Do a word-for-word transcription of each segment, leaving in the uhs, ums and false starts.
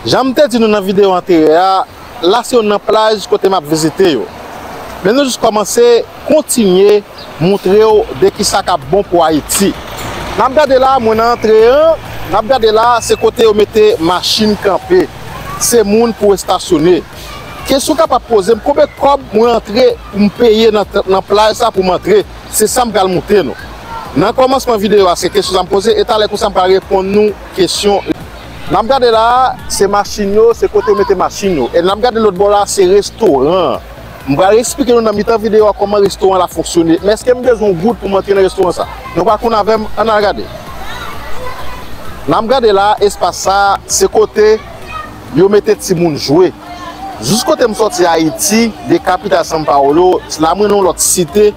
Jan m te di nou nan videyo anteryè a, la se youn nan plaj kote m ap vizite yo. Men nou jis kòmanse kontinye montre w de kisa k ap bon pou Ayiti. N ap gade la, mwen nan antre an, n ap gade la, se kote yo mete machin kanpe. Se moun pou estasyone. Kesyon w kapab poze m, konbyen kòb mwen antre pou m peye nan, nan plaj sa pou m antre? Se sa m pral montre nou. Nan kòmansman videyo a, se kesyon sa m poze, e talè konsa m pral reponn nou kesyon. N ap gade la a, se machin yo, se kote yo mete machin yo. E n ap gade lòt bò la, se restoran an. M pral eksplike nou nan mitan videyo a kòman restoran la fonksyone. Men èske m bezwen yon goud pou m antre nan restoran sa? Nou pral konn avè m, ann al gade. N ap gade la, espas sa, se kote yo mete timoun jwe. Jis kote m sòti Ayiti, de kapital São Paulo, la mwen nan yon lòt site,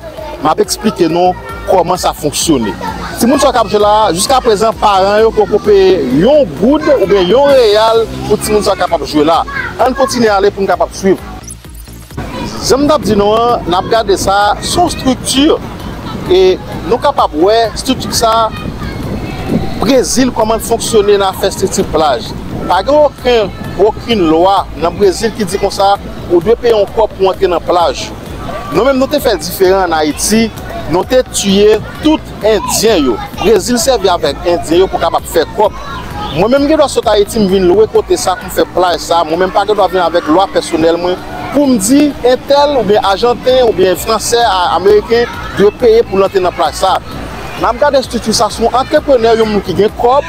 m ap eksplike nou kòman sa fonksyone. Timoun sa k ap jwe la, jiskaprezan paran yo poko peye yon goud oubyen yon reyal pou timoun sa k ap jwe la. Ann kontinye ale pou n kapab swiv. Jan m t ap di nou an, n ap gade sa, se yon estrikti. E nou kapab wè estrikti sa, Brezil, kòman l fonksyone nan afè estrikti plaj. Pa gen okenn, okenn lwa nan Brezil ki di konsa, ou dwe peye yon kòb pou antre nan plaj. Nou menm, nou te fè l diferan ann Ayiti, nou te tiye tout Endyen yo. Brezil sèvi avèk Endyen yo pou kapab fè kòb. Mwen menm, m gen dwa sot Ayiti, m vin lwe kote sa pou m fè plaj sa. Mwen menm, m pa gen dwa vin avèk lwa pèsonèl mwen pou m di entèl oubyen Ajanten oubyen Fransè, a, Ameriken dwe peye pou l antre nan plaj sa. N ap gade estrikti sa, se yon antreprenè, yon moun ki gen kòb,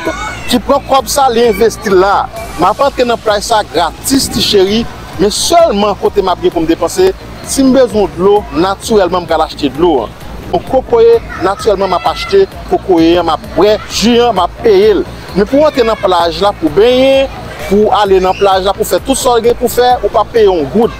ki pran kòb sa, li envesti l la. M ap antre nan plaj sa gratis, ti cheri, men sèlman kote m ap gen pou m depanse, si m bezwen dlo, natirèlman, m pral achte dlo an. Bon, kokoye, natirèlman, m ap achte kokoye an, m ap bwè ji an, m ap peye l. Men pou w antre nan plaj la, pou w benyen, pou w ale nan plaj la, pou w fè tout sa w gen pou w fè, ou p ap peye yon goud.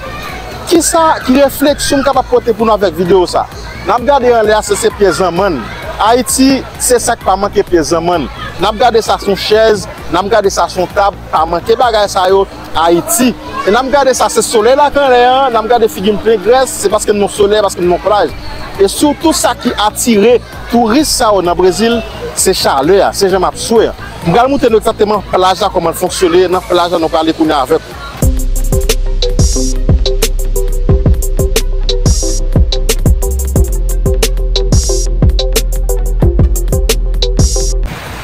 Kisa, ki refleksyon m kapab pote pou nou avèk videyo sa? N ap gade anlè a, se, se pye zanmann. Ayiti, se sa k pa manke, pye zanmann. N ap gade sa, se yon chèz, n ap gade sa, se yon tab, pa manke bagay sa yo. Ayiti. E n ap gade sa, se solèy la k anlè an, n ap gade figi m plen grès, se paske m nan solèy, paske m nan plaj. E sitou sa ki atire touris sa yo nan Brezil, se chalè a, se jan m ap swe a. M pral montre nou egzakteman plaj la, kòman l fonksyone, nan plaj la, nou prale kounye a avèk ou.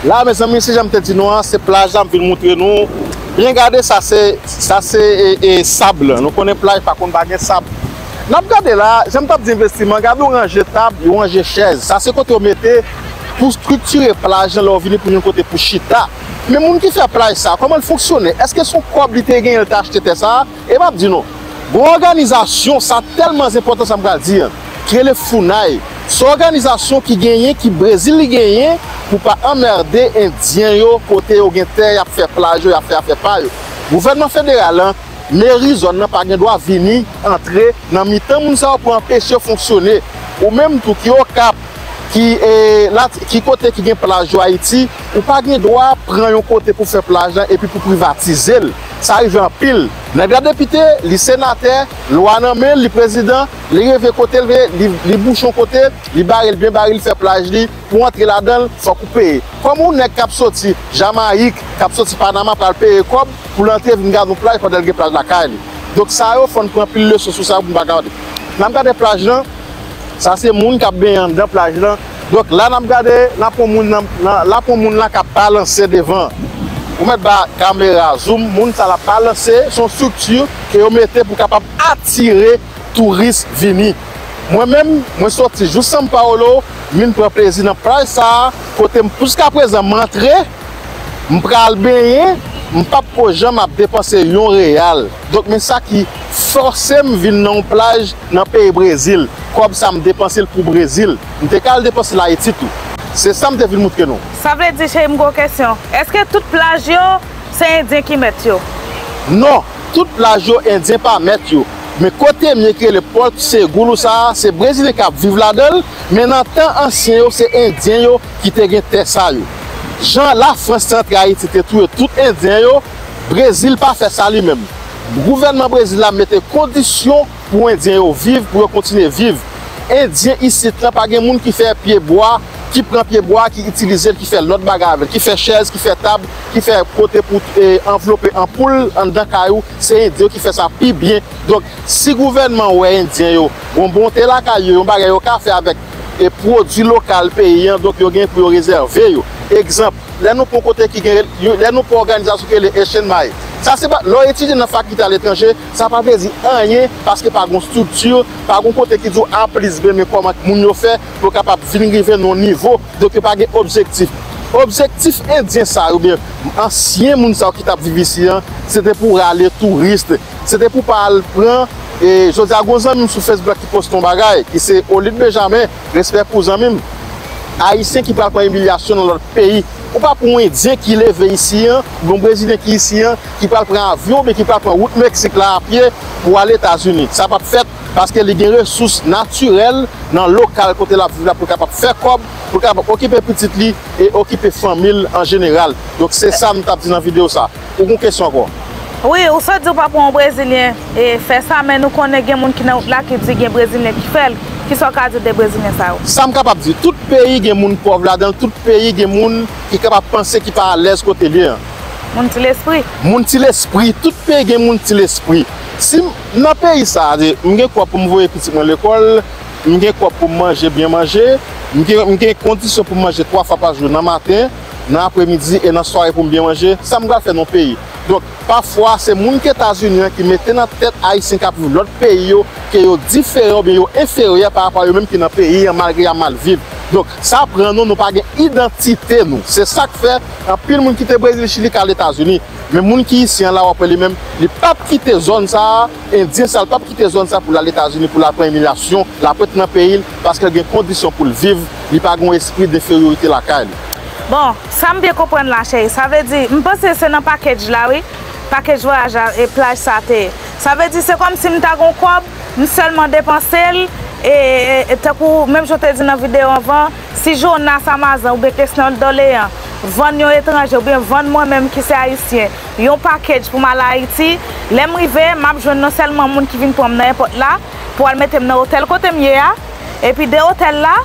La, mezanmi, se jan m te di nou an, se plaj la m vin montre nou. Byen gade, sa se, sa se, e, e, sab lan. Nou konnen plaj pa konn pa gen sab. N ap gade la, jan m t ap di envestiman, gade yon ranje tab, yon ranje chèz. Sa se kote yo mete pou estriktire plaj lan lè w vini pou yon kote pou chita. Men moun ki fè plaj sa, kòman l fonksyone? Èske se yon kòb li te genyen, l te achte tè sa? E m ap di nou, gon òganizasyon, sa tèlman enpòtan sa m pral di an, ki rele FUNAI. Se yon òganizasyon ki genyen, ki Brezil li genyen, pou pa anmède Endyen yo, kote yo gen tè, y ap fè plaj yo, y ap fè afè pa yo. Gouvènman federal lan, meri zòn nan pa gen dwa vini, antre nan mitan moun sa yo pou anpeche yo fonksyone. Ou menm tou ki Okap, ki, e, la, ki kote ki gen plaj yo Ayiti, ou pa gen dwa pran yon kote pou fè plaj lan epi pou privatize l. Sa rive anpil. Nèg la depite, li senatè, lwa nan men l, li prezidan, li rive kote l vle, li, li bouche yon kote, li bare l byen bare, li fè plaj li, pou antre ladan l, fòk ou peye. Kòman yon nèg k ap soti Jamayik, k ap soti Panama pral peye kòb pou l antre vin gade yon plaj pandan l gen plaj lakay li? Donk sa yo, fò n pran anpil leson sou sa pou n pa gade. N ap gade plaj lan. Sa se moun k ap benyen anndan plaj lan. Donk la n ap gade, n ap wè moun nan, nan, l ap wè moun la k ap balanse devan. Ou mèt ba kamera zoom, moun sa l ap balanse, se yon estrikti ke yo mete pou kapab atire touris vini. Mwen menm, mwen soti jous São Paulo, m vin pran plezi nan plaj sa a, kote m, jiskaprezan m antre, m pral benyen, m p ap ko janm ap depanse yon reyal. Donk, men sa ki fòse m vin nan yon plaj nan peyi Brezil. Kòb sa a, m depanse l pou Brezil. M te ka al depanse l Ayiti tou. Se sa m te vin montre nou. Sa vle di, cheri, m gen yon kesyon. Èske tout plaj yo, se Endyen ki mèt yo? Non, tout plaj yo, Endyen pa mèt yo. Men kote m ye ki rele Porto Seguro sa a, se Brezilyen k ap viv ladan l, men nan tan ansyen yo, se Endyen yo ki te gen tè sa yo. Jan Lafrans te antre Ayiti, te touye tout Endyen yo, Brezil pa fè sa li menm. Gouvènman Brezil la mete kondisyon pou Endyen yo viv, pou yo kontinye viv. Endyen isit lan, pa gen moun ki fè pye bwa, ki pran pyebwa, ki itilize l, ki fè lòt bagay avè l, ki fè chèz, ki fè tab, ki fè kote pou, e, anvlope anpoul anndan kay ou, se Endyen yo ki fè sa pi byen. Donk, si gouvènman wè Endyen yo, yon bonte lakay yo, yon bagay yo ka fè avèk, e, pwodui lokal peyi an, donk yo gen pou yo rezève yo. Egzanp, lè nou pran kote ki gen, yo- lè nou pran òganizasyon ki rele Asian Mind, sa se pa, lè w etidye nan fakilte aletranje, sa pa vle di anyen, paske pa gon estrikti, pa gon kote ki di w A plis B, men kòman moun yo fè pou yo kapab vin rive nan yon nivo, donk yo pa gen objektif. Objektif Endyen sa yo, oubyen ansyen moun sa yo ki t ap viv isi an, se te pou rale touris, se te pou pa al pran, e jodi a gon zanmi m sou Facebook ki poste yon bagay, ki se Olid Benjamin, respè pou zanmi m. Ayisyen ki pral pran imilyasyon nan lòt peyi. Ou pa pran yon Endyen ki leve isi an, oubyen yon Brezilyen ki isi an, ki pral pran avyon, oubyen ki pral pran wout Meksik la a pye pou al Etazini. Sa p ap fèt paske li gen resous natirèl nan lokal kote l ap viv la pou l kapab fè kòb, pou l kapab okipe pitit li e okipe fanmi l an jeneral. Donk, se sa m t ap di nan videyo sa. Ou gon kesyon ankò? Wi, ou sot di ou pa pran yon Brezilyen e fè sa, men nou konnen gen moun ki nan wout la ki di gen Brezilyen ki fè l. Kisa w ka di de Brezilyen sa yo? Sa m kapab di, tout peyi gen moun pòv ladan l, tout peyi gen moun ki kapab panse ki pa alèz kote l ye an. Moun ti lespri. Moun ti lespri, tout peyi gen moun ti lespri. Si m, nan peyi sa a, m gen kòb pou m voye pitit mwen lekòl, m gen kòb pou m manje, byen manje, m gen, m gen kondisyon pou m manje twa fwa pa jou, nan maten, nan apremidi e nan sware pou m byen manje, sa m pral fè nan yon peyi? Donk, pafwa, se moun ki Etazini an ki mete nan tèt Ayisyen k ap viv lòt peyi yo ke yo diferan oubyen yo enferyè pa rapò a yo menm ki nan peyi an, malgre y ap mal viv. Donk, sa pran nou, nou pa gen idantite nou. Se sa k fè anpil moun kite Brezil, Chili, k al Etazini. Men moun ki isi an la, w ap wè li menm, li p ap kite zòn sa a, Endyen sa, li p ap kite zòn sa pou l al Etazini, pou l al pran imilyasyon, l ap ret nan peyi l, paske l gen kondisyon pou l viv, li pa gen yon espri denferyorite lakay li. Bon, sa m byen konprann la, cheri, sa vle di, m panse se nan package la, wi. Package vwayaj la, e plaj sa te ye. Sa vle di, se kòmsi m ta gen yon kòb, m sèlman depanse l, e, e, e tankou, menm jan w te di nan videyo anvan, si Jonas Amazan oubyen Kesnel Doléan vann yon etranje oubyen vann mwen menm ki se ayisyen, yon package pou m al Ayiti, lè m rive, m ap jwenn non sèlman moun ki vin pran m nan èpòt la, pou al mete m nan otèl kote m ye a, epi de otèl la,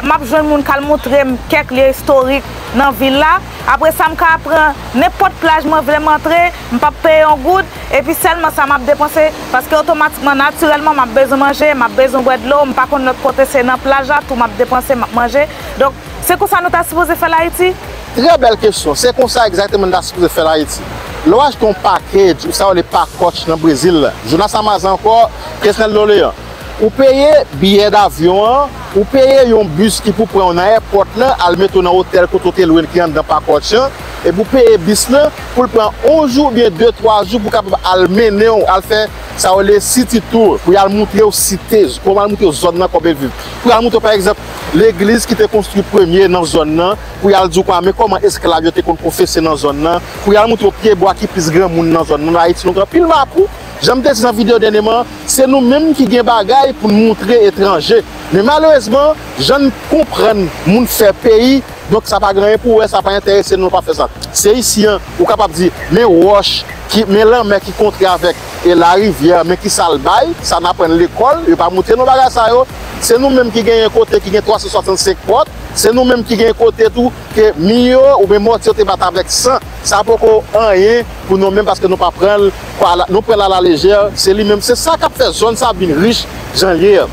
m ap jwenn moun k al montre m kèk lye istorik nan vil la. Apre sa, m ka pran nenpòt plaj mwen vle m antre, m p ap peye yon goud, epi sèlman sa m ap depanse, paske otomatikman, natirèlman, m ap bezwen manje, m ap bezwen bwè dlo, m pa konn lòt kote, se nan plaj la tou m ap depanse, m ap manje. Donk, se konsa nou ta sipoze fè l Ayiti? Trè bèl kesyon. Se konsa egzakteman n ta sipoze fè l Ayiti. Lè w achte yon package, ou sa yo rele pakòch nan Brezil la. Jonas Amazan ankò, Kesnel Doléan. Ou peye biyè davyon an, ou peye yon bis ki pou pran w nan èpòt lan, al mete w nan otèl kote w te lwe l ki anndan pakòch lan, epi w peye bis lan pou l pran yon jou oubyen de, twa jou pou kapab al mennen w, al fè sa yo rele city tour, pou y al montre w site, pou y al montre w zòn nan kòman l viv. Pou y al montre w, pa egzanp, legliz ki te konstwi premye nan zòn nan, pou y al di w kòman, men kòman esklav yo te konn konfese nan zòn nan, pou y al montre w pyebwa ki plis granmoun nan zòn nan. Ayiti, nou gen anpil mapou. Jan m te di nan videyo dènyèman, se nou menm ki gen bagay pou n montre etranje. Men malerezman, jan n konprann moun fè peyi, donk sa pa gen anyen pou wè, sa pa enterese nou, nou pa fè sa. Se isi an, ou kapab di, men wòch, ki, men lanmè ki kontre avèk, e, larivyè, men kisa l bay, sa n aprann lekòl, yo pa montre nou bagay sa yo. Se nou menm ki genyen kote ki gen twa san swasannsenk pòt, se nou menm ki genyen kote tou ke mi yo oubyen mòtye yo te bat avèk san. Sa poko anyen pou nou menm paske nou pa pran l, pa la, nou pran l alalejè, se li menm, se sa k ap fè zòn sa vin rich jan l ye a.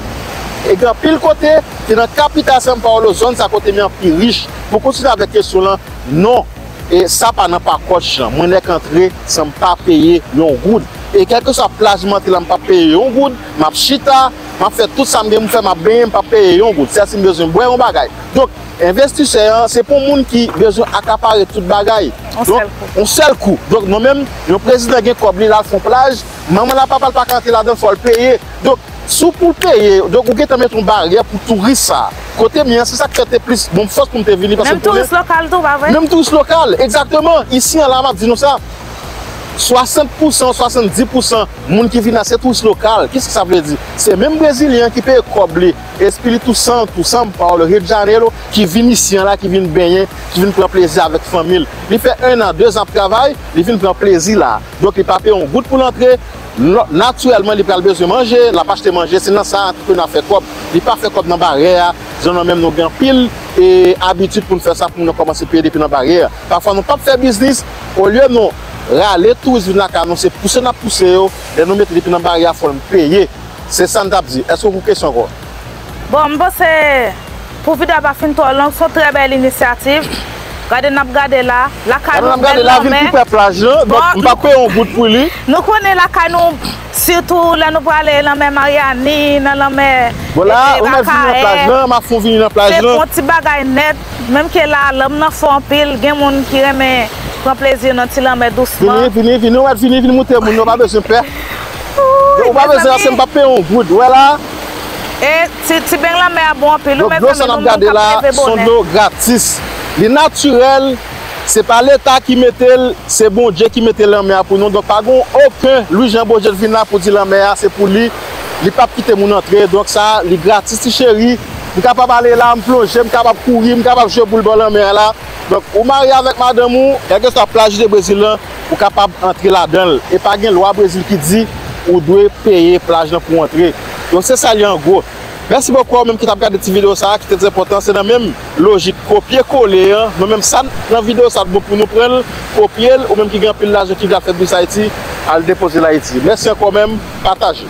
E gen anpil kote, ki nan kapital São Paulo, zòn sa kote m ye an pi rich. Pou kontinye avèk kesyon lan, non, e sa pa nan pakòch lan. Mwen nèk antre san m pa peye yon goud. E kèlkeswa plaj m antre la, m p ap peye yon goud, m ap chita, m ap fè tout sa m gen pou m fè, m ap benyen, m p ap peye yon goud. Sèl si m bezwen bwè yon bagay. Donk, envestisè an, se pou moun ki bezwen akapare tout bagay. Yon sèl kou. Yon sèl kou. Donk, nou menm, yon prezidan gen kòb li, l al fè yon plaj, manman l ak papa l pa ka antre ladan l, fò l peye. Donk, si w pou l peye, donk ou gentan mete yon baryè pou touris sa. Kote m ye an, se sa k fè te plis ban m fòs pou m te vini, paske m konnen. Menm touris lokal tou, pa vre? Menm touris lokal, egzakteman. Isi an la, m ap di nou sa. Swasant pousan, swasanndis pousan moun ki vin la se touris lokal. Kisa sa vle di? Se menm Brezilyen an ki peye kòb li, Espiritu Santo, São Paulo, Rio de Janeiro, ki vin isi an la, ki vin benyen, ki vin pran plezi avèk fanmi l. Li fè en an, de zan ap travay, li vin pran plezi la. Donk, li pa peye yon goud pou l antre. Natirèlman, li pral bezwen manje, l ap achte manje. Se nan sa antreprenè a fè kòb. Li pa fè kòb nan baryè a. Jan nou menm, nou gen anpil e abitid pou n fè sa, pou moun nan kòmanse peye depi nan baryè a. Pafwa, nou p ap fè biznis, olye nou rale touris vin lakay nou, se pouse n ap pouse yo. Lè nou mete depi nan baryè a, fò n peye. Se sa n t ap di. Èske w gen kesyon ankò? Bon, m panse pou videyo a pa fin twò long, se yon trè bèl inisyativ. Gade n ap gade la, lakay nou bèl lanmè. Gade n ap gade la, vin pi prè plaj lan, donk m p ap peye yon goud pou li. Nou konnen lakay nou, sitou lè nou prale lanmè Maryani, nan lanmè Akayè. Bon, la, ou mèt vini nan plaj lan, m ap fè w vini nan plaj lan. Se yon ti bagay nèt, menm ke la, lanm nan fò anpil, gen moun ki renmen pran plezi nan ti lanmè dousman. Vini, vini, vini, ou mèt vini, vin moute moun yo, pa bezwen pè. Ou pa bezwen, se m p ap peye yon goud, ou wè la. E ti, ti beny lanmè a bon anpil wi, mezanmi, nou menm k ap leve bonè. Dlo sa n ap gade la, se yon dlo gratis. Li natirèl, se pa Leta ki mete l, se Bondye ki mete lanmè a pou nou. Donk, pa gen okenn Louis Jean Beaugé vin la pou di lanmè a se pou li, li p ap kite moun antre. Donk, sa, li gratis, ti cheri. M kapab ale la, m plonje, m kapab kouri, m kapab jwe boul bò lanmè a la. Donk, ou marye avèk madanm ou, kèlkeswa plaj de Brezil lan, ou kapab antre ladan l. E pa gen lwa Brezil ki di ou dwe peye plaj lan pou w antre. Donk, se sa l ye an gwo. Mèsi bokou a ou menm ki t ap gade ti videyo sa a, ki te trè enpòtan. Se nan menm lojik kopye kole an, nou menm sa n nan videyo sa a, t bon pou nou pran l, kopye l, ou menm ki gen anpil lajan ki vle al fè Business Haiti, al depoze l Ayiti. Mèsi ankò menm, pataje.